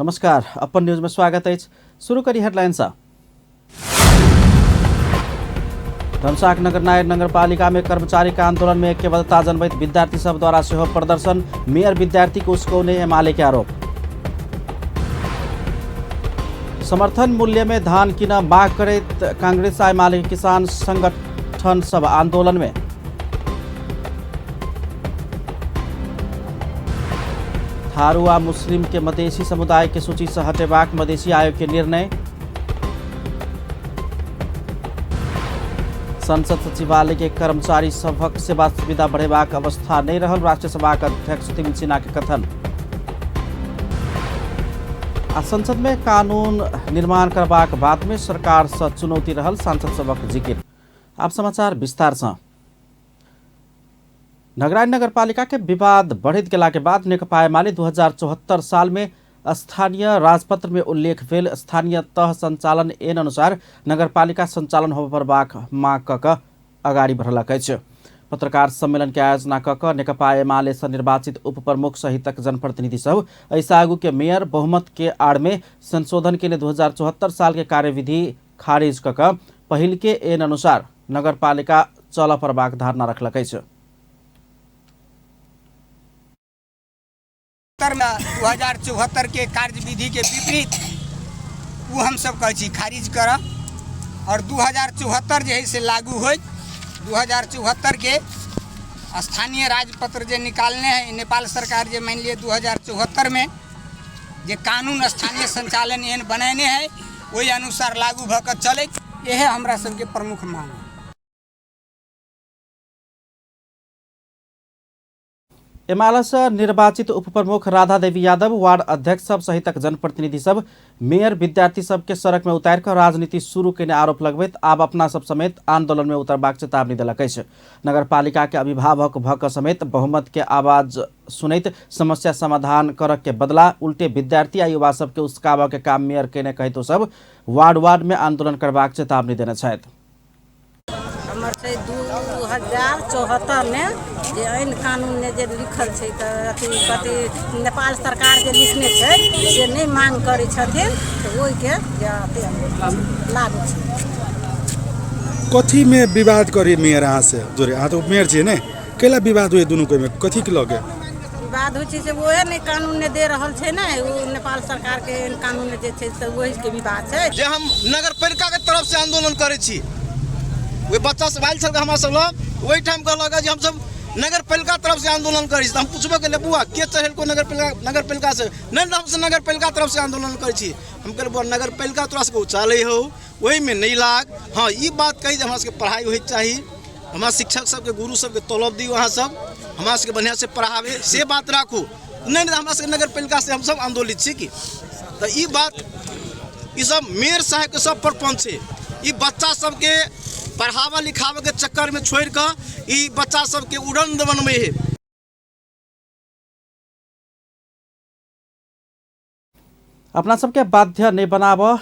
नमस्कार, अपन न्यूज में स्वागत अछि। शुरू करी हेडलाइन सँ। धनुषाक नगरनायक नगरपालिका में कर्मचारी के आंदोलन में ऐक्यबद्धता जनबैत विद्यार्थी सब द्वारा सेहो प्रदर्शन, मेयर विद्यार्थी के उसकौने एमाले के आरोप। समर्थन मूल्य में धान किन माग करैत कांग्रेस आ एमाले के किसान संगठन सब आंदोलन में। थारू आ मुस्लिम के मधेसी समुदाय के सूची से हटेबाक मधेसी आयोग के निर्णय। संसद सचिवालय के कर्मचारी सभक सेवा सुविधा बढ़ेबाक अवस्था नहीं रहल, राष्ट्रीय सभा के अध्यक्ष तिमिल सिन्हा के कथन। आ संसद में कानून निर्माण करबाक बात में सरकार से चुनौती रहल सांसद सभक जिकिर। आप समाचार विस्तार से। नगराइन नगरपालिका के विवाद बढ़ित गेला के बाद नेकपा एमाले 2074 साल में स्थानीय राजपत्र में उल्लेख भेल स्थानीय तह संचालन ऐन अनुसार नगरपालिका संचालन होबय पड़बाक माग क क अगाडि बढ़लक अछि। पत्रकार सम्मेलन के आयोजना क क नेकपा एमाले से निर्वाचित उप प्रमुख सहितक जनप्रतिनिधि सब एहिसँ आगू के मेयर बहुमत के आड़ में संशोधन के लिए 2074 साल के कार्यविधि खारिज क क पहिल के ऐन अनुसार नगरपालिका चलऽ पड़बाक धारणा रखलक अछि। 2074 के कार्यविधि के विपरीत वो हम सब कहै छी खारिज करऽ और 2074 जे है से लागू होय। 2074 के स्थानीय राजपत्र जे निकालने है नेपाल सरकार, जे मानि लिअ 2074 में जे कानून स्थानीय संचालन एहन बनेने है ओहि अनुसार लागू भऽ कऽ चलै, इएह हमरा सबके प्रमुख मांग है। एमाले निर्वाचित उपप्रमुख राधा देवी यादव, वार्ड अध्यक्ष सब सहितक जनप्रतिनिधि सब मेयर विद्यार्थी सबके सड़क में उतारि कऽ राजनीति शुरू केने आरोप लगबैत आब अपना सब समेत आंदोलन में उतरबाक चेतावनी देलक अछि। नगरपालिका के अभिभावक भऽ कऽ समेत बहुमत के आवाज सुनैत समस्या समाधान करऽ के बदला उल्टे विद्यार्थी आ युवा सबके उसकाबऽ के काम मेयर केने कहैत ओ सब वार्ड वार्ड में आंदोलन करबाक चेतावनी देने छथि। हमर छै 2074 मे जे ऐन कानूनमे जे लिखल छै तऽ अथी कथी नेपाल सरकार जे लिखने छै से नहि मांग करै छथिन तऽ ओहिके जे अथी लागू छै। कथीमे विवाद करी मेयर अहाँ से जोरे? अहाँ तऽ मेयर छियै ने, कैला विवाद हुए दुनू कोइमे, कथीके लऽ के विवाद होइ छै? से ओहे नहि कानून नहि दे रहल छै ने, ओ नेपाल सरकारके एहन कानून जे छै से ओहिके विवाद छै। जे हम नगरपालिकाके तरफ से आंदोलन करै छी, ओहि बच्चा सब आयल छल हमरा सब लग, ओहिठाम कहलक जे हमसब नगरपालिका तरफ से आंदोलन करै छी। तऽ हम पुछबो केलियै, बौआ के चढ़ेलको नगरपालिका नगरपालिका से? नहि, हमसब नगरपालिका तरफ से आंदोलन करै छी। हम कहलियै, बौआ नगरपालिका तोरा सबके उचालै हौ, ओहिमे नहि लाग। हँ, ई बात कही जे हमरा सबके पढ़ाइ होइके चाही, हमरा शिक्षक सबके गुरु सबके तलब दियौ, अहाँ सब हमरा सबके बढ़िआँसँ पढ़ाबै से बात राखू। नहि नहि, हमरा सबके नगरपालिका से हमसब आन्दोलित छी कि तऽ ई बात ई सब मेयर साहेबके सब प्रपंच छै। ई बच्चा सबके पढ़ाबऽ लिखाबऽके चक्करमे छोड़ि कऽ ई बच्चा सबके उड़न्द बनबै है। अपना सबके बाध्य नहि बनाबऽ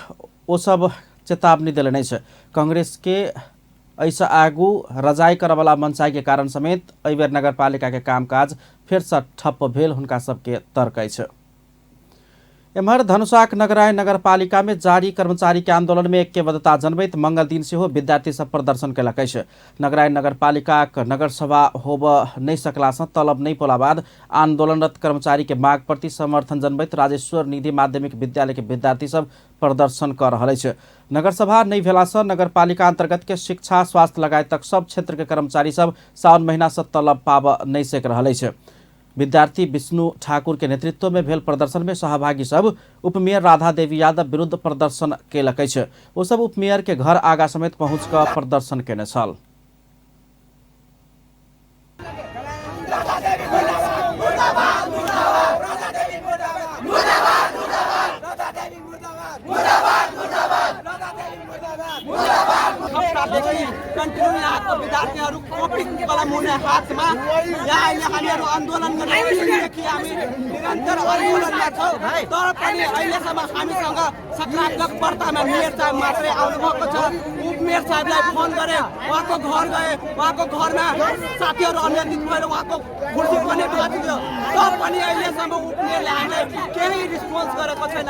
ओ सब चेतावनी देलनि अछि। कांग्रेस के एहिसँ आगू रजाई करऽवला मनसाई के कारण समेत एहि बेर नगरपालिका के कामकाज फेरसँ ठप्प भेल हुनका सबके तर्क अछि। एम्हर धनुषाक नगराय नगरपालिका में जारी कर्मचारी के आंदोलन में ऐक्यबद्धता जनबैत मंगल दिन सेहो विद्यार्थी सब प्रदर्शन केलक अछि। नगराय नगरपालिकाक नगरसभा होबऽ नहि सकलासँ तलब नहि पौला बाद आंदोलनरत कर्मचारी के माग प्रति समर्थन जनबैत राजेश्वर निधि माध्यमिक विद्यालय के विद्यार्थी सब प्रदर्शन कऽ रहल अछि। नगरसभा नहि भेलासँ नगरपालिका अंतर्गत के शिक्षा, स्वास्थ्य लगायतक सब क्षेत्र के कर्मचारी सब साउन महीना से तलब पाबऽ नहि सक रहल अछि। विद्यार्थी विष्णु ठाकुर के नेतृत्व में भेल प्रदर्शन में सहभागी सब उपमेयर राधा देवी यादव विरुद्ध प्रदर्शन केलक अछि। ओ सब उपमेयर के घर आगा समेत पहुँच कऽ प्रदर्शन केने छल। हप्तादेखि कन्टिन्यू यहाँको विद्यार्थीहरू कपीवाला मुने हातमा यहाँ अहिले हामीहरू आन्दोलन गरेदेखि हामी निरन्तर आन्दोलनमा छौँ, तर पनि अहिलेसम्म हामीसँग सकारात्मक वार्तामा मेयर साहब मात्रै आउनुभएको छ। ऊ उपमेयर साहेबलाई फोन गरेँ, उहाँको घर गएँ, उहाँको घरमा साथीहरू अनियन्त्रित भएर उहाँको कुर्सी पनि भाँचिदियो, तर पनि अहिलेसम्म उपमेयरले हामीलाई केही रिस्पोन्स गरेको छैन।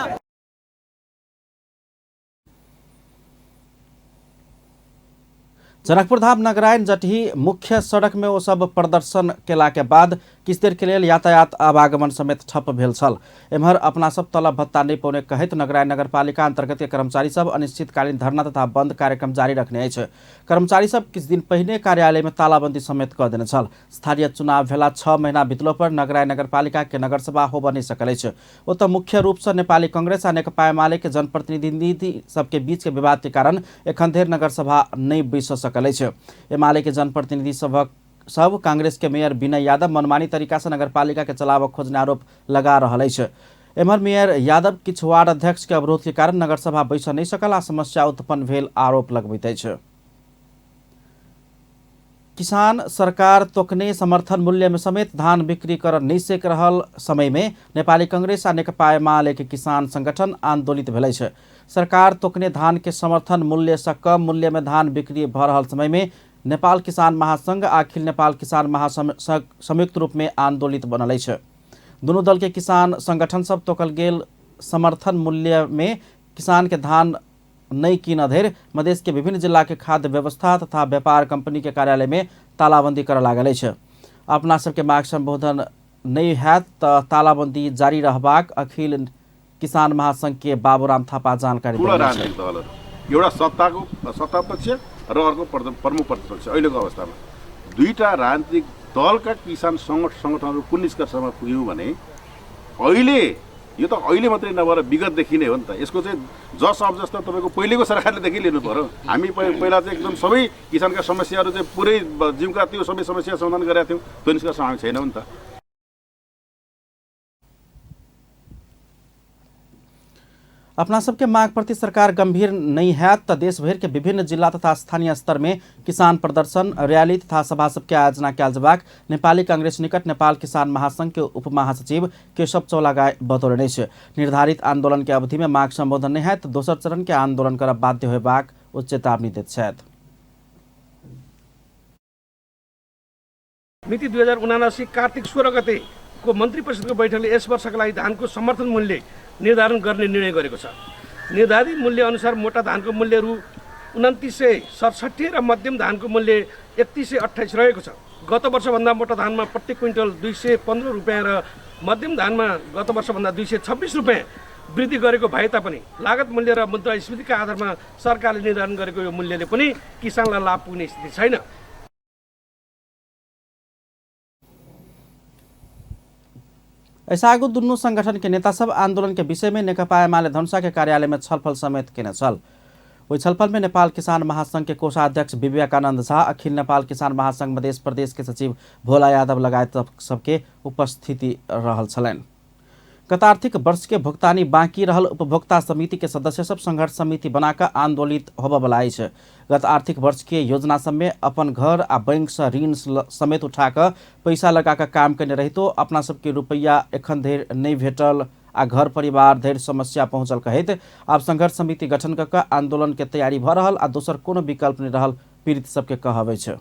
जनकपुरधाम नगरायन जटही मुख्य सड़क में ओ सब प्रदर्शन केला के बाद किछु देर के लेल यातायात आवागमन समेत ठप भेल छल। एम्हर अपना सब तलब भत्ता नहि पौने कहैत नगरायन नगरपालिका अंतर्गत के कर्मचारी सब अनिश्चितकालीन धरना तथा बंद कार्यक्रम जारी रखने अछि। कर्मचारी सब किछु दिन पहिने कार्यालय में तालाबंदी समेत कऽ देने छल। स्थानीय चुनाव भेला 6 महीना बितलो पर नगरायन नगरपालिका के नगरसभा होबऽ नहि सकल अछि। ओतऽ मुख्य रूप से नेपाली कांग्रेस आ नेकपा एमाले के जनप्रतिनिधि सबके बीच के विवाद के कारण एखन धरि नगरसभा नहि बैस सकल अछि। एमाले के जनप्रतिनिधि सब कांग्रेस के मेयर विनय यादव मनमानी तरीका से नगरपालिका के चलाबऽ खोजने आरोप लगा रहल अछि। एम्हर मेयर यादव किछु वार्ड अध्यक्ष के अवरोध के कारण नगरसभा बैस नहि सकल आ समस्या उत्पन्न भेल आरोप लगबैत अछि। किसान सरकार तोकने समर्थन मूल्य में समेत धान बिक्री कर नहीं सक रहल समय में नेपाली कांग्रेस आ नेकपा एमाले के किसान संगठन आंदोलित भेल अछि। सरकार तोकने धान के समर्थन मूल्य से कम मूल्य में धान बिक्री भ रहल समय में नेपाल किसान महासंघ आ अखिल नेपाल किसान महासंघ संयुक्त रूप में आंदोलित बनल अछि। दुनू दल के किसान संगठन सब तोकल गेल समर्थन मूल्य में किसान के धान नहीं कीन धरि मधेश के विभिन्न जिला के खाद्य व्यवस्था तथा व्यापार कंपनी के कार्यालय में तालाबंदी करऽ लागल अछि। अपना सबके माग संबोधन नहीं हैत तऽ तालाबंदी जारी रहबाक अखिल किसान महासंघ के बाबूराम थापा जानकारी ठुला देने छथि। राजनीतिक दलहरू एउटा सत्ताको सत्ता पक्ष र अर्को प्रमुख प्रतिपक्ष। अहिलेको अवस्थामा दुईटा राजनीतिक दलका किसान सङ्गठनहरू कुन निष्कर्षमा पुग्यौँ भने अहिले यो त अहिले मात्रै नभएर विगतदेखि नै हो नि त। यसको चाहिँ जस अब जस्तो तपाईँको पहिलेको सरकारलेदेखि लिनु पऱ्यो। हामी पहिला चाहिँ एकदम सबै किसानका समस्याहरू चाहिँ पुरै जिउका त्यो सबै समस्या समाधान गरेका थियौँ, त्यो निष्कर्ष हामी छैनौँ नि त। अपना सबके माग प्रति सरकार गंभीर नहीं है तो देश भर के विभिन्न जिला तथा स्थानीय स्तर में किसान प्रदर्शन रैली तथा सभा सबके आयोजना कयल जबाक नेपाली कांग्रेस निकट नेपाल किसान महासंघ के उप महासचिव केशव चौलागाई बतौलनि अछि। निर्धारित आंदोलन के अवधि में माग संबोधन नहीं है तो दोसर चरण के आंदोलन करब बाध्य होयबाक ओ चेतावनी दैत छथि। मिति 2079 कार्तिक 16 गते को मन्त्री परिषदको बैठकले यस वर्षका लागि धानको समर्थन मूल्य निर्धारण गर्ने निर्णय गरेको छ। निर्धारित मूल्य अनुसार मोटा धानको मूल्य रु 2967 र मध्यम धानको मूल्य 3128 रहेको छ। गत वर्षभन्दा मोटा धानमा प्रति क्विन्टल 215 रुपियाँ र मध्यम धानमा गत वर्षभन्दा 226 रुपियाँ वृद्धि गरेको भए तापनि लागत मूल्य र मुद्रास्फीतिका आधारमा सरकारले निर्धारण गरेको यो मूल्यले पनि किसानलाई लाभ पुग्ने स्थिति छैन। ऐसा आगू दुनू संगठन के नेता सब आंदोलन के विषय में नेकपा एमाले धनुषा के कार्यालय में छलफल समेत केने छल। ओहि छलफल में नेपाल किसान महासंघ के कोषाध्यक्ष विवेकानंद झा, अखिल नेपाल किसान महासंघ मधेश प्रदेश के सचिव भोला यादव लगायत सबके उपस्थिति रहल छलनि। गत आर्थिक वर्ष के भुगतानी बाँकी रहल उपभोक्ता समिति के सदस्य सब संघर्ष समिति बनाकर आंदोलित होबयवला अछि। गत आर्थिक वर्ष के योजना सब में अपन घर आ बैंक से ऋण समेत उठाकर पैसा लगाकर काम करने रहितो अपना सबके रुपैया एखन धरि नहि भेटल आ घर परिवार धरि समस्या पहुँचल कहैत आब संघर्ष समिति गठन कऽ कऽ आंदोलन के तैयारी भऽ रहल आ दोसर कोनो विकल्प नहि रहल पीड़ित सबके कहब अछि।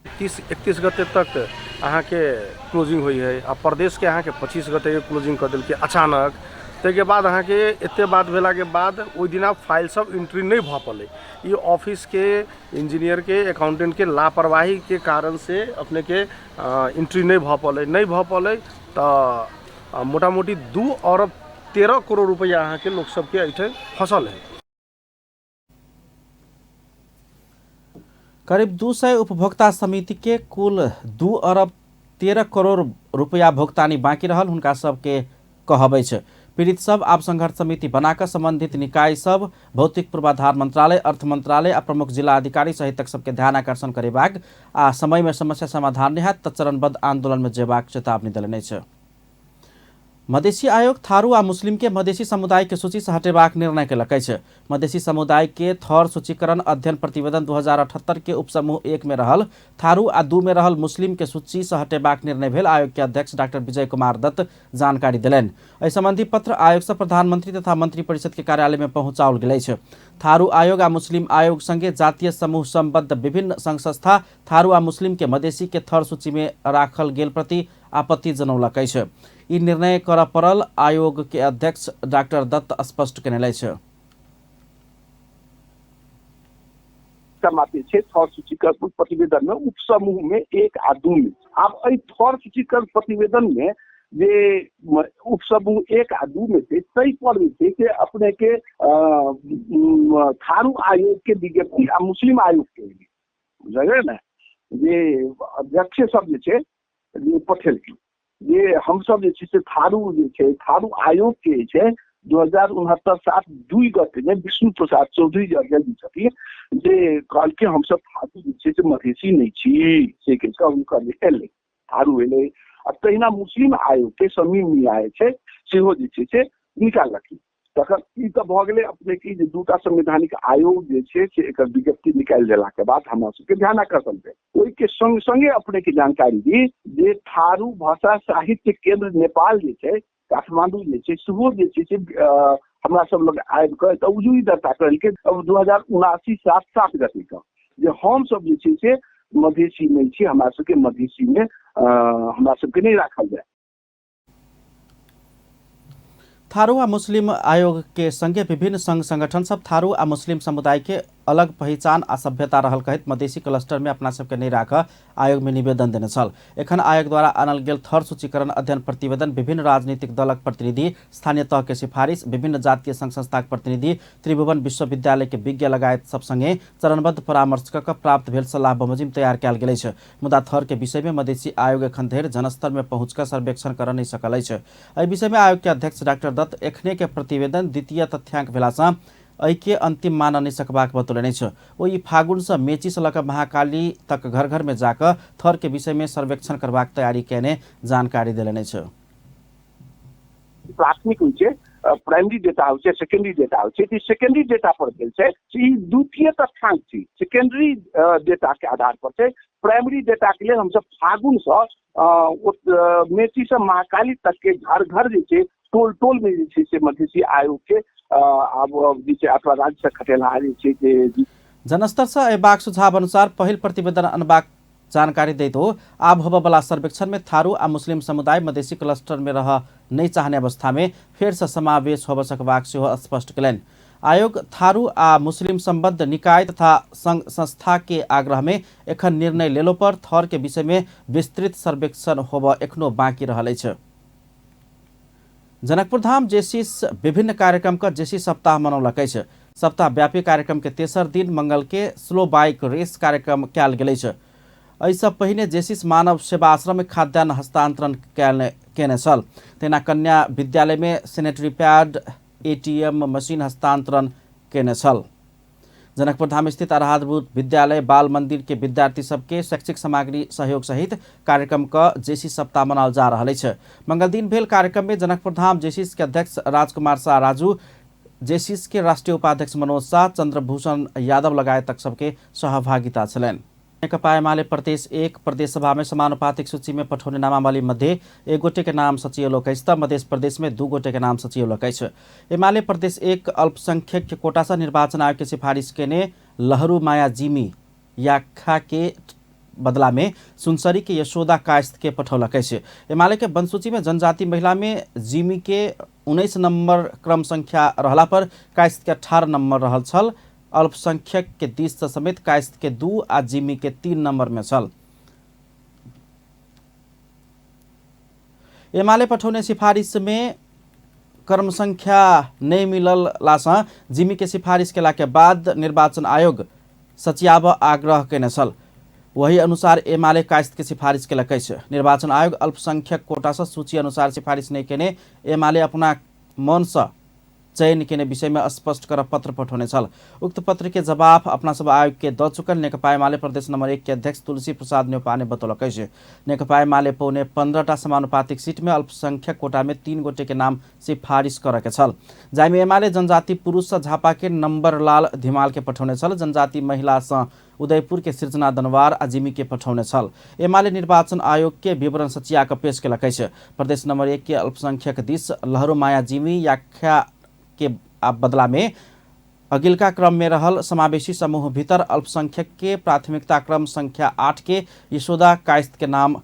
31 गते तक अहाँके क्लोजिंग होइ है आ प्रदेशके अहाँके 25 गते क्लोजिंग कऽ देलकै अचानक। ताहिके बाद अहाँके एते बात भेलाके बाद ओहि दिना फाइल सब एंट्री नहि भऽ पलै। ई ऑफिसके इंजीनियरके अकाउंटेंटके लापरवाहीके कारण से अपनेके एंट्री नहि भऽ पलै। नहि भऽ पलै तऽ मोटा मोटी 2 अरब 13 करोड़ रुपैआ अहाँके लोक सबके एहिठाम फसल है। करीब 200 उपभोक्ता समिति के कुल 2 अरब 13 करोड़ रुपया भुगतानी बाँकी रहल हुनका सबके कहब अछि। पीड़ित सब आब संघर्ष समिति बनाकर संबंधित निकाय सब, भौतिक पूर्वाधार मंत्रालय, अर्थ मंत्रालय आ प्रमुख जिला अधिकारी सहितक सबके ध्यान आकर्षण करेबाक आ समय में समस्या समाधान नहि हैत तऽ चरणबद्ध आंदोलन में जेबाक चेतावनी देलनि अछि। मधेसी आयोग थारू आ मुस्लिम के मधेसी समुदाय के सूची से हटेबाक निर्णय केलक अछि। मधेसी समुदाय के थर सूचीकरण अध्ययन प्रतिवेदन 2078 के उपसमूह 1 में रहल थारू आ 2 में रहल मुस्लिम के सूची से हटेबाक निर्णय भेल आयोग के अध्यक्ष डाक्टर विजय कुमार दत्त जानकारी देलनि। एहि संबंधी पत्र आयोग से प्रधानमंत्री तथा मंत्री परिषद के कार्यालय में पहुंचाओल गेल अछि। थारू आयोग आ मुस्लिम आयोग संगे जातीय समूह संबद्ध विभिन्न संघ संस्था थारू आ मुस्लिम के मधेसी के थर सूची में राखल गेल प्रति आपत्ति जनौलक अछि। ई निर्णय करऽ पड़ल आयोग के अध्यक्ष डाक्टर दत्त स्पष्ट केने अछि। मात्र छै थर सूचीकरण प्रतिवेदन में उपसमूह में 1 आ 2 में। आब एहि थर सूचीकरण प्रतिवेदन में जे उपसमूह 1 आ 2 में छै ताहि पर जे छै से अपने के थारू आयोग के विज्ञप्ति आ मुस्लिम आयोग के बुझलियै ने, जे अध्यक्ष सब जे छै जे पठेलखिन जे हमसब जे छै से थारू जे छै थारू आयोग के जे छै 2069 7/2 गते में विष्णु प्रसाद चौधरी जे अध्यक्ष जी छथिन जे कहलखिन हमसब थारू जे छै से मधेसी नहि छी, से कहि कऽ हुनकर जे एलै थारू एलै। आ तहिना मुस्लिम आयोग के समीम मियाँ जे छै सेहो जे छै से निकाललखिन। तखन ई तऽ भऽ गेलै अपने की जे दूटा संवैधानिक आयोग जे छै से एकर विज्ञप्ति निकालि देलाके बाद हमरा सबके ध्यान आकर्षण भेल। ओहिके संग संगे अपने के जानकारी दी जे थारू भाषा साहित्य केंद्र नेपाल जे छै काठमांडू जे छै सेहो जे छै से हमरा सब लग आबि कऽ तऽ उजुरी दर्ता करेलकै 2079 7/7 गते के जे हम सब जे छै से मधेसी नहि छी, हमरा सबके मधेसी में हमरा सबके नहि राखल जाय। थारू आ मुस्लिम आयोग के संगे विभिन्न संघ संगठन सब थारू आ मुस्लिम समुदाय के अलग पहिचान आ सभ्यता रहल कहैत मधेसी क्लस्टर में अपना सबके नहि राखऽ आयोग में निवेदन देने छल। एखन आयोग द्वारा आनल गेल थर सूचीकरण अध्ययन प्रतिवेदन विभिन्न राजनीतिक दलक प्रतिनिधि, स्थानीय तह के सिफारिश, विभिन्न जातीय संघ संस्थाक प्रतिनिधि, त्रिभुवन विश्वविद्यालय के विज्ञ लगायत सब संगे चरणबद्ध परामर्श कऽ प्राप्त भेल सल्लाह बमोजिम तैयार कयल गेल अछि। मुदा थर के विषय में मधेसी आयोग एखन धरि जनस्तर में पहुँच कऽ सर्वेक्षण करऽ नहि सकल अछि। एहि विषय में आयोग के अध्यक्ष डाक्टर दत्त एखने के प्रतिवेदन द्वितीय तथ्यांक भेलासँ एहि के अंतिम मानऽ नहि सकबाक बतौलनि अछि। ओ ई फागुनसँ मेचीसँ लऽ कऽ महाकाली तक घर घर में जाकऽ थर के विषय में सर्वेक्षण करबाक तैयारी कयने जानकारी देलनि अछि। प्राथमिक होइ छै, प्राइमरी डेटा होइ छै, सेकेंडरी डेटा होइ छै। तऽ सेकेंडरी डेटा पर भेल छै ई द्वितीय तथ्यांक छी, सेकेंडरी डेटा के आधार पर छै। प्राइमरी डेटा के लेल हमसब फागुनसँ मेचीसँ महाकाली तक के घर घर जे छै टोल टोल में जे छै से मधेसी आयोग के आब जे छै अथवा राज्य से खटेलहा जे छै से जनस्तर से अयबाक सुझाव अनुसार पहिल प्रतिवेदन अनबाक जानकारी दैत हो आब होबयवला सर्वेक्षण में थारू आ मुस्लिम समुदाय मधेसी क्लस्टर में रह नहि चाहने अवस्था में फेर से समावेश होबय सकबाक सेहो स्पष्ट कयलनि। आयोग थारू आ मुस्लिम संबद्ध निकाय तथा संघ संस्था के आग्रह में एखन निर्णय लेलो पर थर के विषय में विस्तृत सर्वेक्षण होबय एखनो बाँकी रहल अछि। जनकपुर धाम जेसीस विभिन्न कार्यक्रम का जेसी सप्ताह मनौलक अछि। सप्ताहव्यापी कार्यक्रम के तेसर दिन मंगल के स्लो बाइक रेस कार्यक्रम कयल गेल अछि। एहिसँ पहिने जेसीस मानव सेवा आश्रम में खाद्यान्न हस्तांतरण केने छल। तहिना कन्या विद्यालय में सैनिटरी पैड, एटीएम मशीन हस्तांतरण केने छल। जनकपुर धाम स्थित आधारभूत विद्यालय बाल मंदिर के विद्यार्थी सबके शैक्षिक सामग्री सहयोग सहित कार्यक्रम का जेसी सप्ताह मनाओल जा रहल अछि। मंगल दिन भेल कार्यक्रम में जनकपुर धाम जेसीस के अध्यक्ष राजकुमार शाह राजू, जेसीस के राष्ट्रीय उपाध्यक्ष मनोज शाह, चंद्रभूषण यादव लगायतक सबके सहभागिता छलनि। नेकपा एमाले प्रदेश 1 प्रदेश सभा में समानुपातिक सूची में पठौने नामावली मध्ये एक गोटे के नाम सचियलक अछि त मध्य प्रदेश में 2 गोटे के नाम सचियलक अछि। एमाले प्रदेश 1 अल्पसंख्यक कोटा से निर्वाचन आयोग के सिफारिश केने लहरू माया जिमी याखा के बदला में सुनसरी के यशोदा कायस्थ के पठौलक अछि। एमाले के वनसूची में जनजाति महिला में जिमी के 19 नंबर क्रम संख्या रहला पर कायस्थ के 18 नंबर रहल छल। अल्पसंख्यक के दिस से समेत कायस्थ के 2 आ जिमी के 3 नंबर में छल। एमाले पठौने सिफारिश में क्रम संख्या नहीं मिललासँ जिमी के सिफारिश केला के बाद निर्वाचन आयोग सचियाब आग्रह केने छल। वही अनुसार एमाले कायस्थ के सिफारिश केलक अछि। निर्वाचन आयोग अल्पसंख्यक कोटा से सूची अनुसार सिफारिश नहीं केने एमाले अपना मन से चयन केने विषय में स्पष्ट कर पत्र पठौने छल। उक्त पत्र के जवाब अपना सब आयोग के द चुकल नेकपा एमाले प्रदेश नंबर 1 के अध्यक्ष तुलसी प्रसाद न्यौपाने बतौलक अछि। नेकपा एमाले 15.75 समानुपातिक सीट में अल्पसंख्यक कोटा में 3 गोटे के नाम सिफारिश करके छल, जाहिमे एमाले जनजाति पुरुष सँ झापा के नंबरलाल धिमाल के पठौने छल, जनजाति महिला सँ उदयपुर के सृजना दनवार आ जिमी के पठौने छल। एमाले निर्वाचन आयोग के विवरण सचिया के पेश केलक अछि। प्रदेश नंबर 1 के अल्पसंख्यक दिस लहरो माया जिमी याख्या के बदला में अगिलका क्रम में रहल समावेशी समूह भीतर अल्पसंख्यक के प्राथमिकता क्रम संख्या 8 के यशोदा कायस्थ के नाम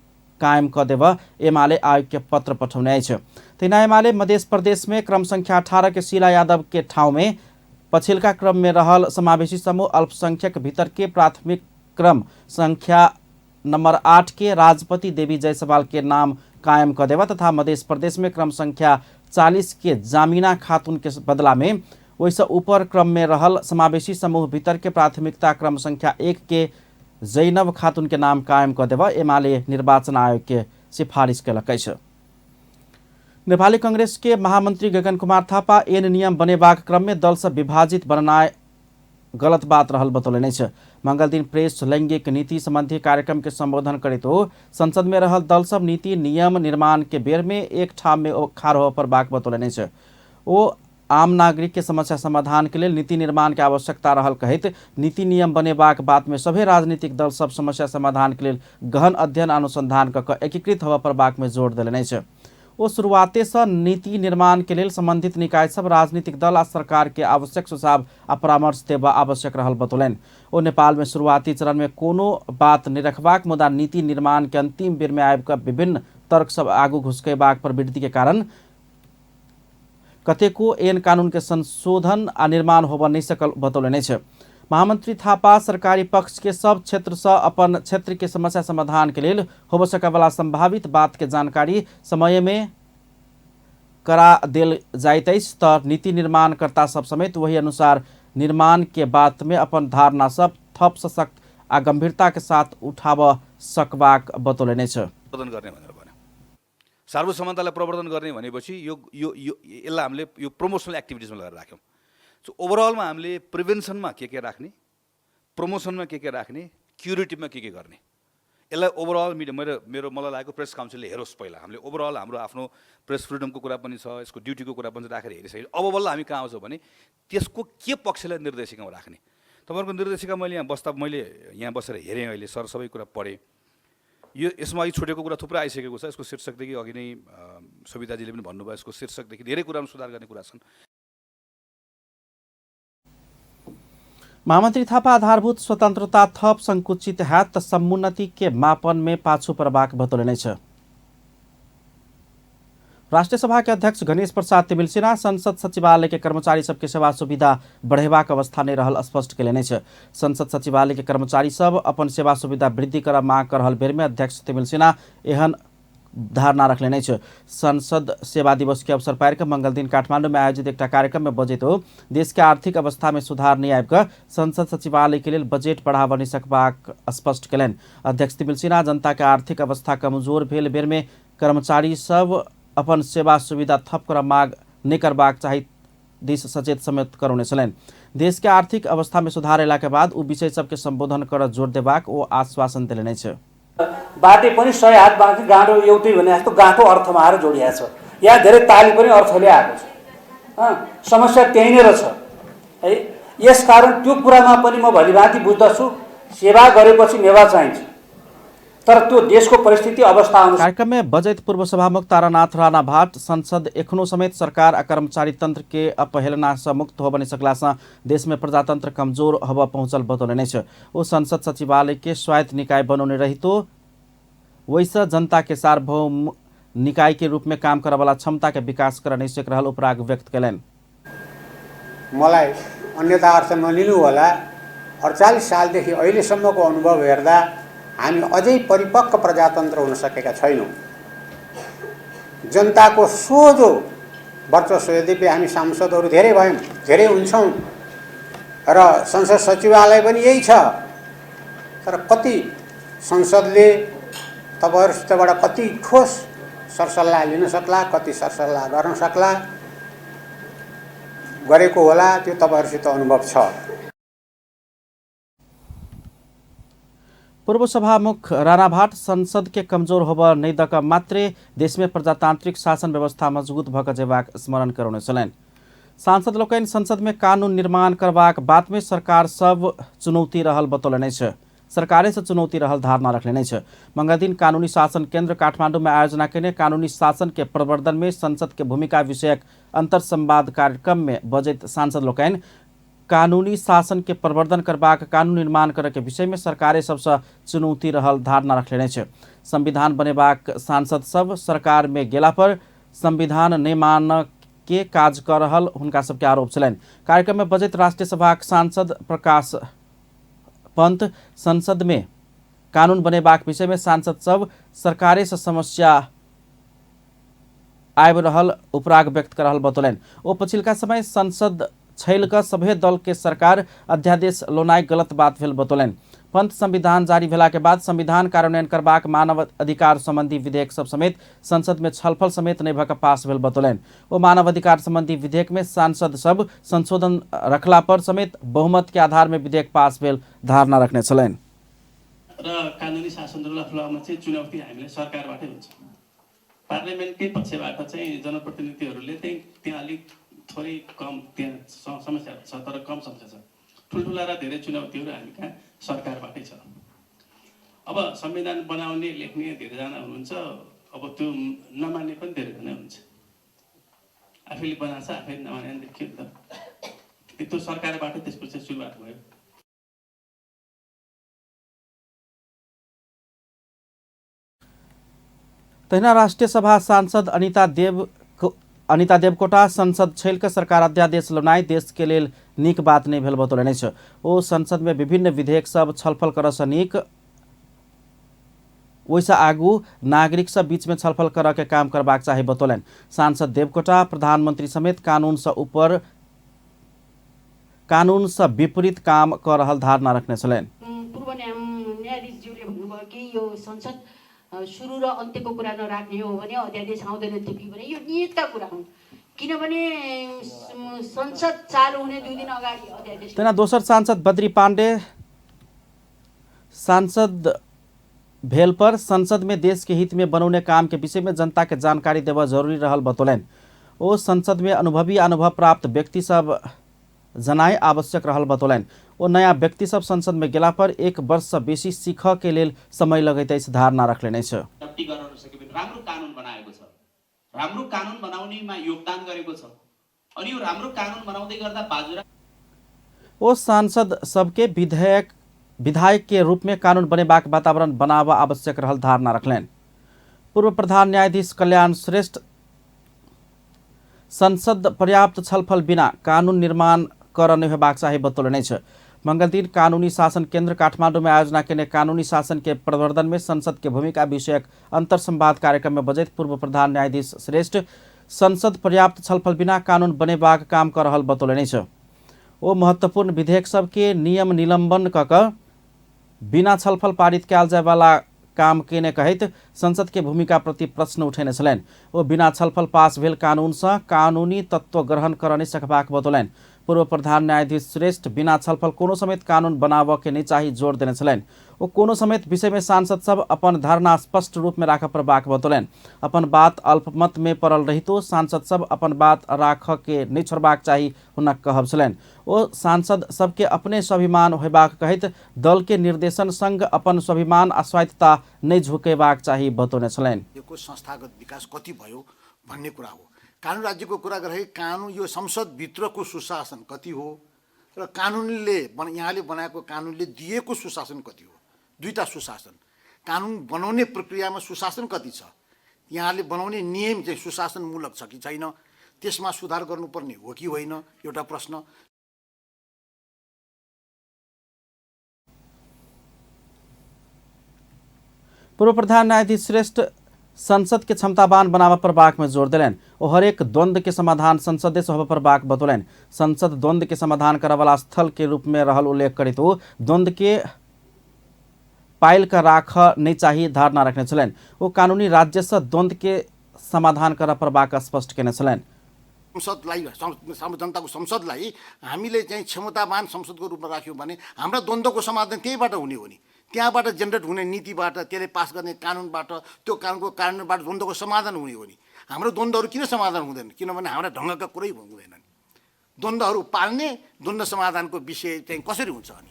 कायम क देव एमाले आयोग के पत्र पठौने अछि। तहिना एमाले मध्य प्रदेश में क्रम संख्या 18 के शीला यादव के ठाउँ में पछिलका क्रम में रहल समावेशी समूह अल्पसंख्यक भीतर के प्राथमिक क्रम संख्या नंबर 8 के राजपति देवी जायसवाल के नाम कायम क देवा तथा मध्य प्रदेश में क्रम संख्या 40 के जामिना खातून के बदला में ओहिसँ ऊपर क्रम में रहल समावेशी समूह भीतर के प्राथमिकता क्रम संख्या 1 के जैनब खातून के नाम कायम क देवा एमाले निर्वाचन आयोग के सिफारिश केलक अछि। नेपाली कांग्रेस के महामंत्री गगन कुमार थापा एन नियम बनेबाक क्रम में दल से विभाजित बननाय गलत बात रहल बतौलनि अछि। मंगलदिन प्रेस लैंगिक नीति संबंधी कार्यक्रम के संबोधन करैत ओ संसद में रहल दल सब नीति नियम निर्माण के बेर में एक ठाम में खाड़ होबय पड़बाक बतौलनि अछि। ओ आम नागरिक के समस्या समाधान के लेल नीति निर्माण के आवश्यकता रहल कहैत नीति नियम बनेबाक बात में सभे राजनीतिक दल सब समस्या समाधान के लेल गहन अध्ययन अनुसंधान क एकीकृत होबय पड़बाक में जोर देलनि अछि। ओ शुरुआते से नीति निर्माण के लेल संबंधित निकाय सब राजनीतिक दल आ सरकार के आवश्यक सुझाव आ परामर्श देबा आवश्यक रहल बतौलनि। ओ नेपाल में शुरुआती चरण में कोनो बात नहि रखबाक मुदा नीति निर्माण के अंतिम बेर में आबि कऽ विभिन्न तर्क सब आगू घुसकेबाक प्रवृत्ति के कारण कतेको एन कानून के संशोधन आ निर्माण होबय नहि सकल बतौलनि अछि। महामंत्री थापा सरकारी पक्ष के सब क्षेत्र से अपन क्षेत्र के समस्या समाधान के लेल होबय सकय वाला संभावित बात के जानकारी समय में करा देल जाइत अछि त नीति निर्माणकर्ता सब समेत वही अनुसार निर्माण के बात में अपन धारणा सब थप सशक्त आ गंभीरता के साथ उठाब सकबाक बतौलनि अछि। प्रवर्धन गर्ने भनेर भन्यो। सार्वसमानतालाई प्रवर्धन गर्ने भनेपछि यो यो यसलाई हामीले यो प्रमोसनल एक्टिभिटिजमा लगाएर राख्यौँ। सो ओभरअलमा हामीले प्रिभेन्सनमा के राख्ने, प्रमोसनमा के राख्ने, क्युरेटिभमा के गर्ने, यसलाई ओभरअल मिडिया मेरो मेरो मलाई लागेको प्रेस काउन्सिलले हेरोस् पहिला। हामीले ओभरअल हाम्रो आफ्नो प्रेस फ्रिडमको कुरा पनि छ, यसको ड्युटीको कुरा पनि राखेर हेरिसक्यो। अब बल्ल हामी कहाँ आउँछौँ भने त्यसको के पक्षलाई निर्देशिकामा राख्ने। तपाईँहरूको निर्देशिका मैले यहाँ बस्दा मैले यहाँ बसेर हेरेँ, अहिले सर सबै कुरा पढेँ। यो यसमा अघि छुटेको कुरा थुप्रै आइसकेको छ। यसको शीर्षकदेखि अघि नै सविताजीले पनि भन्नुभयो, यसको शीर्षकदेखि धेरै कुरामा सुधार गर्ने कुरा छन्। महामंत्री थापा आधारभूत स्वतंत्रता थप संकुचित हैत त समुन्नति के मापन में पाछू पड़बाक बतौलनि अछि। राष्ट्रिय सभा के अध्यक्ष गणेश प्रसाद तिमिल्सिना संसद सचिवालय के कर्मचारी सबके सेवा सुविधा बढ़ेबाक अवस्था नहि रहल स्पष्ट केलनि अछि। संसद सचिवालय के कर्मचारी सब अपन सेवा सुविधा वृद्धि कर मांग कर रहल बेर में अध्यक्ष तिमिल्सिना एहन धारणा रखलनि अछि। संसद सेवा दिवस के अवसर पारि कऽ मंगलदिन काठमांडू में आयोजित एकटा कार्यक्रम में बजैत ओ देश के आर्थिक अवस्था में सुधार नहि आबि कऽ संसद सचिवालय के लेल बजट बढ़ाबऽ नहि सकबाक स्पष्ट केलनि। अध्यक्ष तिमिल्सिना जनता के आर्थिक अवस्था कमजोर भेल बेर में कर्मचारी सब अपन सेवा सुविधा थप कर माग नहि करबाक चाही दिस सचेत समेत करौने छलनि। देश के आर्थिक अवस्था में सुधार अयला के बाद ओ विषय सबके संबोधन कर जोर देबाक ओ आश्वासन देलनि अछि। बाटे पनि 100 हात बाँकी गाँठो एउटै भने जस्तो गाँठो अर्थमा आएर जोडिएको छ। यहाँ धेरै ताली पनि अर्थले आएको छ। समस्या त्यहीँनिर छ है। यसकारण त्यो कुरामा पनि म भलिभाँति बुझ्दछु, सेवा गरेपछि मेवा चाहिन्छ, तर त्यो देशको परिस्थिति अवस्था अनुसार। कार्यक्रम में बजैत पूर्व सभामुख तारानाथ राणा भाट संसद एखनो समेत सरकार आ कर्मचारी तंत्र के अपहेलना से मुक्त होबय नहि सकला से देश में प्रजातंत्र कमजोर होबय पहुंचल बतौलनि अछि। ओ संसद सचिवालय के स्वायत्त निकाय बनौने रहितो वैसे जनता के सार्वभौम निकाय के रूप में काम करय क्षमता के विकास कर नहि सकि रहल उपराग व्यक्त कयलनि। मलाई अन्यथा अर्थ नलिनु होला, 48 सालदेखि अहिलेसम्मको अनुभव हेर्दा हामी अझै परिपक्व प्रजातन्त्र हुन सकेका छैनौँ। जनताको सोझो वर्चस्व, यद्यपि हामी सांसदहरू धेरै भयौँ, धेरै हुन्छौँ र संसद सचिवालय पनि यही छ, तर कति संसदले तपाईँहरूसितबाट कति ठोस सरसल्लाह लिन सक्ला, कति सरसल्लाह गर्न सक्ला, गरेको होला, त्यो तपाईहरुसित अनुभव छ। पूर्व सभामुख राणाभाट संसद के कमजोर होब नहि दक मात्रे देशमे प्रजातान्त्रिक शासन व्यवस्था मजबूत भऽ कऽ जेबाक स्मरण करौने छलनि। सांसद लोकनि संसद में कानून निर्माण करबाक बात में सरकार सब चुनौती रहल बतौलनि अछि। सरकारे से चुनौती रहल धारणा रखलनि अछि। मंगलदिन कानूनी शासन केंद्र काठमांडू में आयोजना केने कानूनी शासन के प्रवर्धन में संसद के भूमिका विषयक अंतरसंवाद कार्यक्रम में बजैत सांसद लोकनि कानूनी शासन के प्रवर्धन करबाक कानून निर्माण करय के विषय में सरकारे सबसँ चुनौती रहल धारणा रखलनि अछि। संविधान बनेबाक सांसद सब सरकार में गेला पर संविधान नहि मानऽ के काज कऽ रहल हुनका सबके आरोप छलनि। कार्यक्रम में बजैत राष्ट्रीय सभाक सांसद प्रकाश पंत संसद में कानून बनेबाक विषय में सांसद सब सरकारे से समस्या आबि रहल उपराग व्यक्त कर रहल बतौलनि। ओ पछिलका समय संसद छैल कऽ सभे दल के सरकार अध्यादेश लोनाइ गलत बात भेल बतौलनि। पंत संविधान जारी भेला के बाद संविधान कार्यान्वयन करबाक मानव अधिकार संबंधी विधेयक सब समेत संसद में छलफल समेत नहि भऽ कऽ पास भेल बतौलनि। ओ मानव अधिकार संबंधी विधेयक में सांसद सब संशोधन रखला पर समेत बहुमत के आधार में विधेयक पास भेल धारणा रखने छलनि। र कानुनी शासन रुल अफ लमा चाहिँ चुनौती हामीलाई सरकारबाटै हुन्छ। पार्लियामेन्टकै पक्षबाट चाहिँ जनप्रतिनिधिहरूले त्यहाँ अलिक थोरै कम त्यहाँ समस्या छ, तर कम समस्या छ। ठुल्ठुला र धेरै चुनौतीहरू हामी कहाँ सरकारबाटै छ। अब संविधान बनाउने लेख्ने धेरैजना हुनुहुन्छ, अब त्यो नमान्ने पनि धेरैजना हुन्छ। आफैले बनाएको छ आफैले नमाने पनि देखियो नि त। त्यो सरकारबाटै त्यसको चाहिँ सुरुवात भयो। तहिना राष्ट्रिय सभा सांसद अनिता देवकोटा संसद छैल कऽ सरकार अध्यादेश लौनाइ देश के लेल नीक बात नहि भेल बतौलनि अछि। ओ संसद में विभिन्न विधेयक सब छलफल करऽ सँ नीक ओहिसँ आगू नागरिक सब बीच में छलफल करऽ के काम करबाक चाही बतौलनि। सांसद देवकोटा प्रधानमंत्री समेत कानून सँ विपरीत काम कऽ रहल धारणा रखने छलनि। पूर्व न्यायाधीशज्यूले भन्नुभयो कि यो संसद सुरु र अन्त्यको कुरा नराख्ने हो भने अध्यादेश आउँदैन थियो कि भने यो नियतका कुरा हुन्, किनभने संसद चालु हुने 2 दिन अगाडि अध्यादेश। तहिना दोसर सांसद बद्री पाण्डे सांसद भेल पर संसद में देश के हित में बनौने काम के विषय में जनता के जानकारी देबऽ जरूरी रहल बतौलनि। ओ संसद में अनुभवी अनुभव प्राप्त व्यक्ति सब जनाए आवश्यक रहल बतौलनि। ओ नयाँ व्यक्ति सब संसद में गेला पर 1 वर्ष से बेसी सीखऽ के लेल समय लगैत अछि धारणा रखलनि अछि। गर्न सके पनि राम्रो कानुन बनाएको छ, राम्रो कानुन बनाउनेमा योगदान गरेको छ। अनि यो राम्रो कानुन बनाउँदै गर्दा बाजुरा ओ सांसद सबके विधायक के रूप में कानून बनेबाक वातावरण बनाब आवश्यक रहल धारणा रखलनि। पूर्व प्रधान न्यायाधीश कल्याण श्रेष्ठ संसद पर्याप्त छलफल बिना कानून निर्माण कर नहि होयबाक चाही बतौलनि अछि। मंगलदिन कानूनी शासन केंद्र काठमांडू में आयोजना केने कानूनी शासन के प्रवर्धन में संसद के भूमिका विषयक अंतरसंवाद कार्यक्रम में बजैत पूर्व प्रधान न्यायाधीश श्रेष्ठ संसद पर्याप्त छलफल बिना कानून बनेबाक काम कर रहल बतौलनि अछि। ओ महत्वपूर्ण विधेयक सबके नियम निलंबन कऽ कऽ बिना छलफल पारित कयल जायवाला काम केने कहैत संसद के भूमिका प्रति प्रश्न उठेने छलनि। ओ बिना छलफल पास भेल कानून सँ कानूनी तत्व ग्रहण कर नहि सकबाक बतौलनि। पूर्व प्रधान न्यायाधीश श्रेष्ठ बिना छलफल कोनो समेत कानून बनाबऽ के नहि चाही जोर देने छलनि। ओ कोनो समेत विषय में सांसद सब अपन धारणा स्पष्ट रूप में राखऽ पड़बाक बतौलनि। अपन बात अल्पमत में पड़ल रहितो सांसद सब अपन बात राखऽ के नहि छोड़बाक चाही हुनक कहब छलनि। ओ सांसद सबके अपने स्वाभिमान होयबाक कहैत दल के निर्देशन संग अपन स्वाभिमान आ स्वायत्तता नहि झुकेबाक चाही बतौने छलनि। यो संस्थागत विकास कति भयो भन्ने कुरा हो। कानुन राज्यको कुरा गर्दाखेरि कानुन यो संसदभित्रको सुशासन कति हो र कानुनले यहाँले बनाएको कानुनले दिएको सुशासन कति हो, दुईटा सुशासन। कानुन बनाउने प्रक्रियामा सुशासन कति छ, यहाँले बनाउने नियम चाहिँ सुशासनमूलक छ कि छैन, त्यसमा सुधार गर्नुपर्ने हो कि होइन एउटा प्रश्न। पूर्व प्रधान न्यायाधीश श्रेष्ठ संसद के क्षमतावान बनाबऽ पड़बाक में जोर देलनि। ओ हरेक द्वंद्व के समाधान संसदे से होबऽ पड़बाक बतौलनि। संसद द्वंद्व के समाधान करऽवला स्थल के रूप में रहल उल्लेख करैत ओ द्वंद्व के पाइल कऽ राखऽ नहि चाही धारणा रखने छलनि। ओ कानूनी राज्य से द्वंद्व के समाधान करऽ पड़बाक स्पष्ट केने छलनि। संसदलाई, जनताको संसदलाई हामीले चाहिँ क्षमतावान संसदको रूपमा राख्यौँ भने हाम्रा द्वन्द्वको समाधान त्यहीँबाट हुने हो नि। त्यहाँबाट जेनेरेट हुने नीतिबाट, त्यसले पास गर्ने कानुनबाट, त्यो कानुनको कारणबाट द्वन्द्वको समाधान हुने हो नि। हाम्रो द्वन्द्वहरू किन समाधान हुँदैन? किनभने हाम्रा ढङ्गका कुरै हुँदैनन्। द्वन्द्वहरू पाल्ने, द्वन्द्व समाधानको विषय चाहिँ कसरी हुन्छ अनि?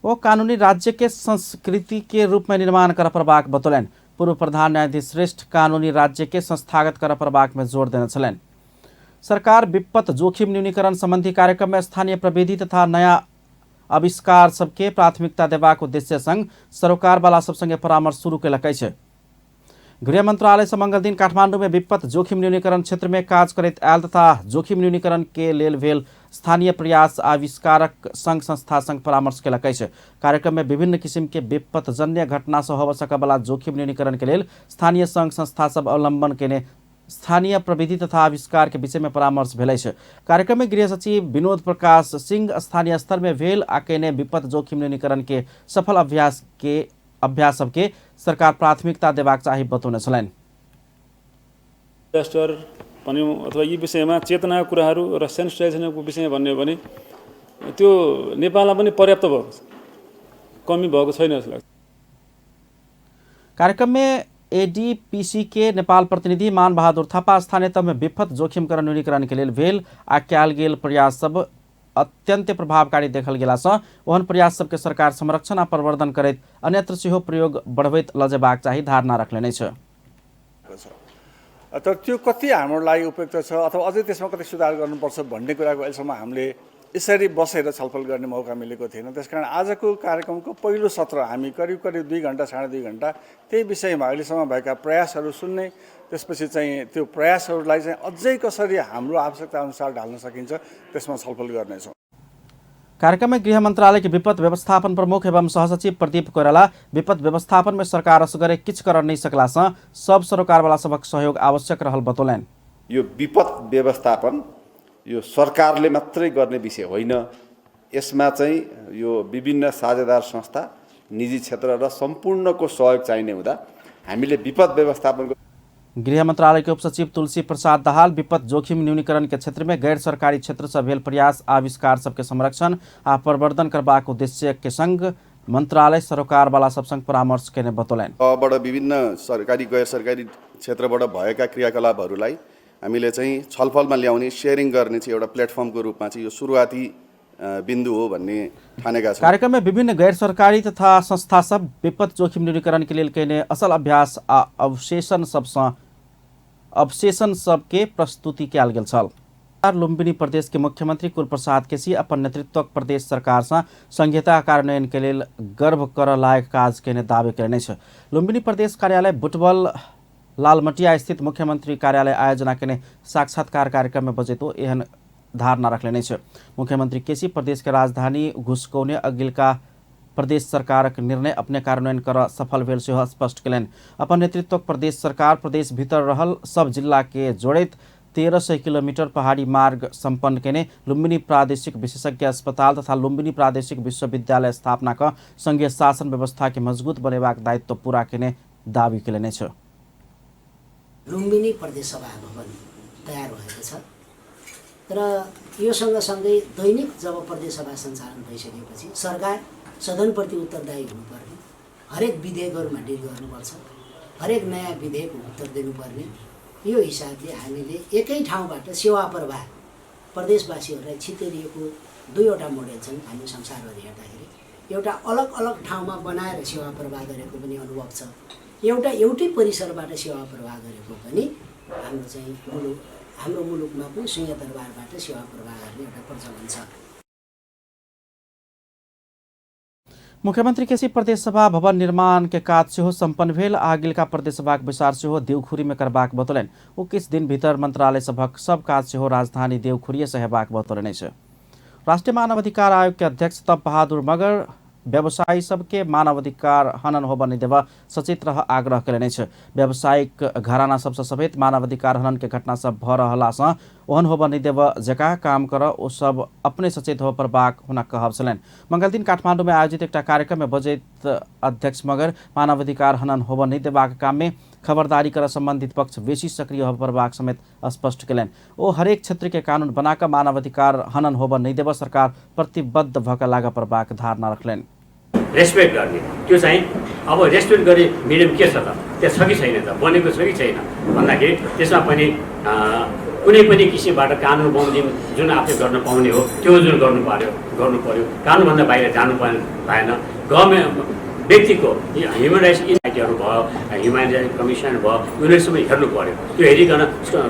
ओ कानूनी राज्य के संस्कृति के रूप में निर्माण कर परबाक बतौलनि। पूर्व प्रधान न्यायाधीश श्रेष्ठ कानूनी राज्य के संस्थागत कर परबाक में जोर देने छलनि। सरकार विपत्त जोखिम न्यूनीकरण संबंधी कार्यक्रम में स्थानीय प्रविधि तथा नया आविष्कार सबके प्राथमिकता देबाक उद्देश्य संग सरोकारवाला सब संगे परामर्श शुरू केलक अछि। गृह मंत्रालय से मंगल दिन काठमांडू में विपत्त जोखिम न्यूनीकरण क्षेत्र में काज करैत आयल तथा जोखिम न्यूनीकरण के लेल भेल स्थानीय प्रयास आविष्कारक संघ संस्था संग परामर्श केलक अछि। कार्यक्रम में विभिन्न किसिम के विपत्तजन्य घटना से होबय सकयवला जोखिम न्यूनीकरण के लेल स्थानीय संघ संस्था सब अवलंबन केने स्थानीय प्रविधि तथा आविष्कार के विषय में परामर्श भेल अछि। कार्यक्रम में गृह सचिव विनोद प्रकाश सिंह स्थानीय स्तर में भेल आ केने विपत्त जोखिम न्यूनीकरण के सफल अभ्यास सबके सरकार प्राथमिकता देबाक चाही बतौने छलनि। डिजास्टर भन्यौँ अथवा यी विषयमा चेतनाको कुराहरू र सेन्सिटाइजेसनको विषयमा भन्ने हो भने त्यो नेपालमा पनि पर्याप्त भएको छ, कमी भएको छैन जस्तो लाग्छ। कार्यक्रम में एडीपीसी के नेपाल प्रतिनिधि मान बहादुर थापा स्थानीय तह में विपत्त जोखिम न्यूनीकरण के लेल भेल आ कयल गेल प्रयास सब अत्यंत प्रभावकारी देखल गेला सँ ओहन प्रयास सबके सरकार संरक्षण आ प्रवर्धन करैत अन्यत्र सेहो प्रयोग बढ़बैत लऽ जेबाक चाही धारणा रखलनि अछि। तर त्यो कति हाम्रो लागि उपयुक्त छ अथवा अझै त्यसमा कति सुधार गर्नुपर्छ भन्ने कुराको अहिलेसम्म हामीले यसरी बसेर छलफल गर्ने मौका मिलेको थिएन। त्यसकारण आजको कार्यक्रमको पहिलो सत्र हामी करिब करिब 2 घन्टा 2.5 घन्टा त्यही विषयमा अहिलेसम्म भएका प्रयासहरू सुन्ने, त्यसपछि चाहिँ त्यो प्रयासहरूलाई चाहिँ अझै कसरी हाम्रो आवश्यकता अनुसार ढाल्न सकिन्छ त्यसमा छलफल गर्नेछौँ। कार्यक्रम में गृह मंत्रालय के विपत्त व्यवस्थापन प्रमुख एवं सहसचिव प्रदीप कोइराला विपत्त व्यवस्थापन में सरकार असगरे किछु कर नहीं सकला सँ सब सरोकारवाला सबक सहयोग आवश्यक रहल बतौलनि। यो विपत्त व्यवस्थापन यो सरकारले मात्रै गर्ने विषय होइन, यसमा चाहिँ यो विभिन्न साझेदार संस्था, निजी क्षेत्र र सम्पूर्णको सहयोग चाहिने हुँदा हामीले विपत्त व्यवस्थापनको गृह मंत्रालय के उपसचिव तुलसी प्रसाद दाहाल विपत्त जोखिम न्यूनीकरण के क्षेत्र में गैर सरकारी क्षेत्र से भेल प्रयास आविष्कार सबके संरक्षण आ प्रवर्धन करबाक उद्देश्य के संग मंत्रालय सरोकारवाला सब संग परामर्श केने बतौलनि। तहबाट विभिन्न सरकारी गैर सरकारी क्षेत्रबाट भएका क्रियाकलापहरूलाई हामीले चाहिँ छलफलमा ल्याउने, सेयरिङ गर्ने चाहिँ एउटा प्लेटफर्मको रूपमा चाहिँ यो सुरुवाती बिन्दु हो भन्ने ठानेका छौँ। कार्यक्रम में विभिन्न गैर सरकारी तथा संस्था सब विपत्त जोखिम न्यूनीकरण के लेल केने असल अभ्यास आ अवशेषण सबके प्रस्तुति कयल गेल छल। लुम्बिनी प्रदेश के मुख्यमंत्री कुलप्रसाद केसी अपन नेतृत्वक प्रदेश सरकार से संहिता कार्यान्वयन के लेल गर्व कर लायक काज केने दावी केने अछि। लुम्बिनी प्रदेश कार्यालय बुटवल लालमटिया स्थित मुख्यमंत्री कार्यालय आयोजना केने साक्षात्कार कार्यक्रम में बजैतो एहन धारणा रखलनि अछि। मुख्यमंत्री केसी प्रदेश के राजधानी घुसकौने अगिलका प्रदेश सरकारक निर्णय अपने कार्यान्वयन कर सफल भेल सेहो स्पष्ट केलनि। अपन नेतृत्वक प्रदेश सरकार प्रदेश भीतर रहल सब जिला के जोड़ैत 1300 किलोमीटर पहाड़ी मार्ग सम्पन्न केने लुम्बिनी प्रादेशिक विशेषज्ञ अस्पताल तथा लुम्बिनी प्रादेशिक विश्वविद्यालय स्थापना क संघीय शासन व्यवस्था के मजबूत बनेबाक दायित्व पूरा केने दावी केलनि अछि। लुम्बिनी प्रदेश सभा भवन तयार भएको छ र यो सँगसँगै दैनिक जब प्रदेश सभा सञ्चालन भइसकेपछि सरकार सदनप्रति उत्तरदायी हुनुपर्ने, हरेक विधेयकहरूमा डिल गर्नुपर्छ, हरेक नयाँ विधेयक उत्तर दिनुपर्ने, यो हिसाबले हामीले एकै ठाउँबाट सेवा प्रवाह प्रदेशवासीहरूलाई छितेरिएको दुईवटा मोडेल छन्। हामी संसारभरि हेर्दाखेरि एउटा अलग अलग ठाउँमा बनाएर सेवा प्रवाह गरेको पनि अनुभव छ, एउटा एउटै परिसरबाट सेवा प्रवाह गरेको पनि हाम्रो चाहिँ हाम्रो मुलुकमा पनि सिंहदरबारबाट सेवा प्रवाह गर्ने एउटा प्रचलन छ। मुख्यमंत्री केसी प्रदेश सभा भवन निर्माण के काज सेहो सम्पन्न भेल। अगिलका प्रदेश सभाक बैसार सेहो देवखुरी में करबाक बतौलनि। ओ किछु दिन भीतर मंत्रालय सभक सब काज सेहो राजधानी देवखुरीए से हेबाक बतौलनि अछि। राष्ट्रीय मानवाधिकार आयोग के अध्यक्ष तप बहादुर मगर व्यवसायी सबके मानवाधिकार हनन होबय नहि देबऽ सचेत रह आग्रह केलनि अछि। व्यावसायिक घराना सबसँ समेत मानवाधिकार हनन के घटना सब भऽ रहला सँ ओहन होबय नहि देबऽ जकाँ काम करऽ ओ सब अपने सचेत होबय पड़बाक हुनक कहब छलनि। मंगलदिन काठमांडू में आयोजित एकटा कार्यक्रम में बजैत अध्यक्ष मगर मानवाधिकार हनन होबय नहि देबाक काम में खबरदारी कर संबंधित पक्ष बेसी सक्रिय होबय पड़बाक समेत स्पष्ट केलनि। ओ हरेक क्षेत्र के कानून बनाकऽ मानवाधिकार हनन होबय नहि देबय सरकार प्रतिबद्ध भऽ कऽ लागय पड़बाक धारणा रखलनि। रेस्पेक्ट गर्ने त्यो चाहिँ अब रेस्पेक्ट गर्ने मिडियम के छ त, त्यहाँ छ कि छैन त, बनेको छ कि छैन भन्दाखेरि त्यसमा पनि कुनै पनि किसिमबाट कानुन बमोजिम जुन आफूले गर्न पाउने हो त्यो जुन गर्नु पर्यो, कानुनभन्दा बाहिर जानु भएन। गभर्मेन्ट व्यक्तिको ह्युमन राइट्स इनआइटीहरू भयो, ह्युमन राइट्स कमिसन भयो, उनीहरू सबै हेर्नु पर्यो, त्यो हेरिकन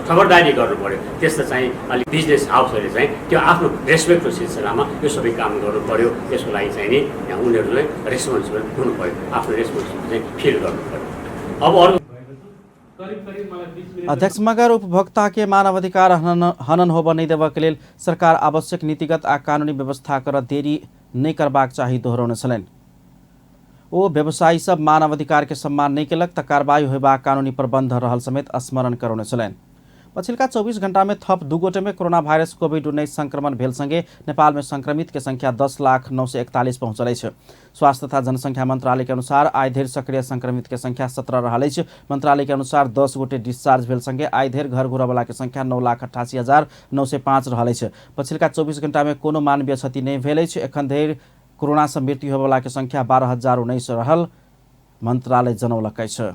खबरदारी गर्नु पर्यो। त्यस्तो चाहिँ अलिक बिजनेस हाउसहरूले चाहिँ त्यो आफ्नो रेस्पेक्टको सिलसिलामा यो सबै काम गर्नु पर्यो। यसको लागि चाहिँ नि उनीहरूलाई रेस्पोन्सिबल हुनु पर्यो, आफ्नो रेस्पोन्सिबल चाहिँ फिल गर्नु पर्यो। अब अरू अध्यक्ष मगर उपभोक्ता के मानवाधिकार हनन होबय नहि देबय के लेल सरकार आवश्यक नीतिगत आ कानूनी व्यवस्था कर देरी नहि करबाक चाही दोहरौने छलनि। ओ व्यवसायी सब मानवाधिकार के सम्मान नहि केलक त कार्रवाई होयबाक कानूनी प्रबंध रहल समेत स्मरण करौने छलनि। पछिल्का 24 घंटा में थप 2 गोटे में कोरोना वायरस कोविड-19 संक्रमण भेल संगे नेपाल में संक्रमित के संख्या 10,09,41 पहुंचल अछि। स्वास्थ्य तथा जनसंख्या मंत्रालय के अनुसार आइ धरि सक्रिय संक्रमित के संख्या 17 रहल अछि। मंत्रालय के अनुसार 10 गोटे डिस्चार्ज भेल संगे आइ धरि घर घुरयवला के संख्या 9,88,905 रहल अछि। पछिल्का 24 घंटा में कोनो मानवीय क्षति नहि भेल अछि। एखन धरि कोरोना से मृत्यु होयवला के संख्या 12,019 रहल मंत्रालय जनौलक अछि।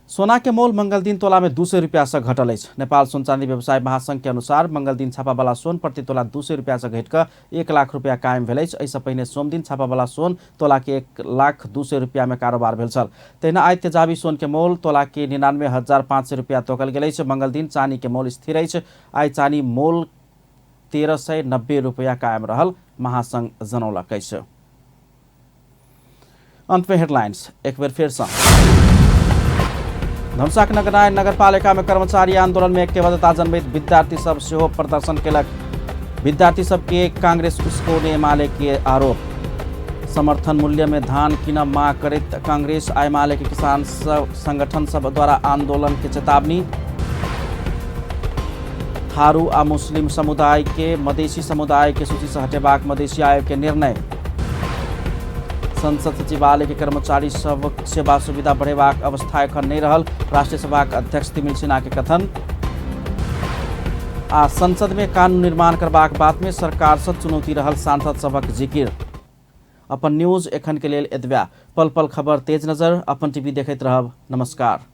सोना के मोल मंगल दिन तोला में 200 रुपया से घटल अछि। नेपाल सोन चांदी व्यवसाय महासंघ के अनुसार मंगल दिन छापावाला सोन प्रति तोला 200 रुपया से घटि 1 लाख रुपया कायम भेल अछि। एहिसँ पहिने सोमदिन छापावाला सोन तोला के 1,02,000 रुपया में कारोबार भेल छल। तहिना आइ तेजाबी सोन के मोल तोला के 99,500 रुपया तोकल गेल अछि। मंगल दिन चानी के मोल स्थिर अछि। आइ चानी मोल 1390 रुपया कायम रहल महासंघ जनौलक अछि। अंत में हेडलाइंस एक बेर फेर सँ। धनुषाक नगरनारायण नगरपालिका में कर्मचारी आंदोलन में ऐक्यबद्धता जनबैत विद्यार्थी सब सेहो प्रदर्शन केलक। विद्यार्थी सबके कांग्रेस उस्कौने एमाले के आरोप। समर्थन मूल्य में धान किनब मांग करैत कांग्रेस आ एमाले के किसान सब संगठन सब द्वारा आंदोलन के चेतावनी। थारू आ मुस्लिम समुदाय के मधेसी समुदाय के सूची से हटेबाक मधेसी आयोग के निर्णय। संसद सचिवालय के कर्मचारी सब सेवा सुविधा बढ़ेबाक अवस्था एखन नहि रहल राष्ट्रीय सभाक अध्यक्ष तिमिल सिन्हा के कथन। आ संसद में कानून निर्माण करबाक बात में सरकार से चुनौती रहल सांसद सभक जिकिर। अपन न्यूज एखन के लेल एतबे। पल पल खबर तेज नजर अपन टीवी देखैत रहब। नमस्कार।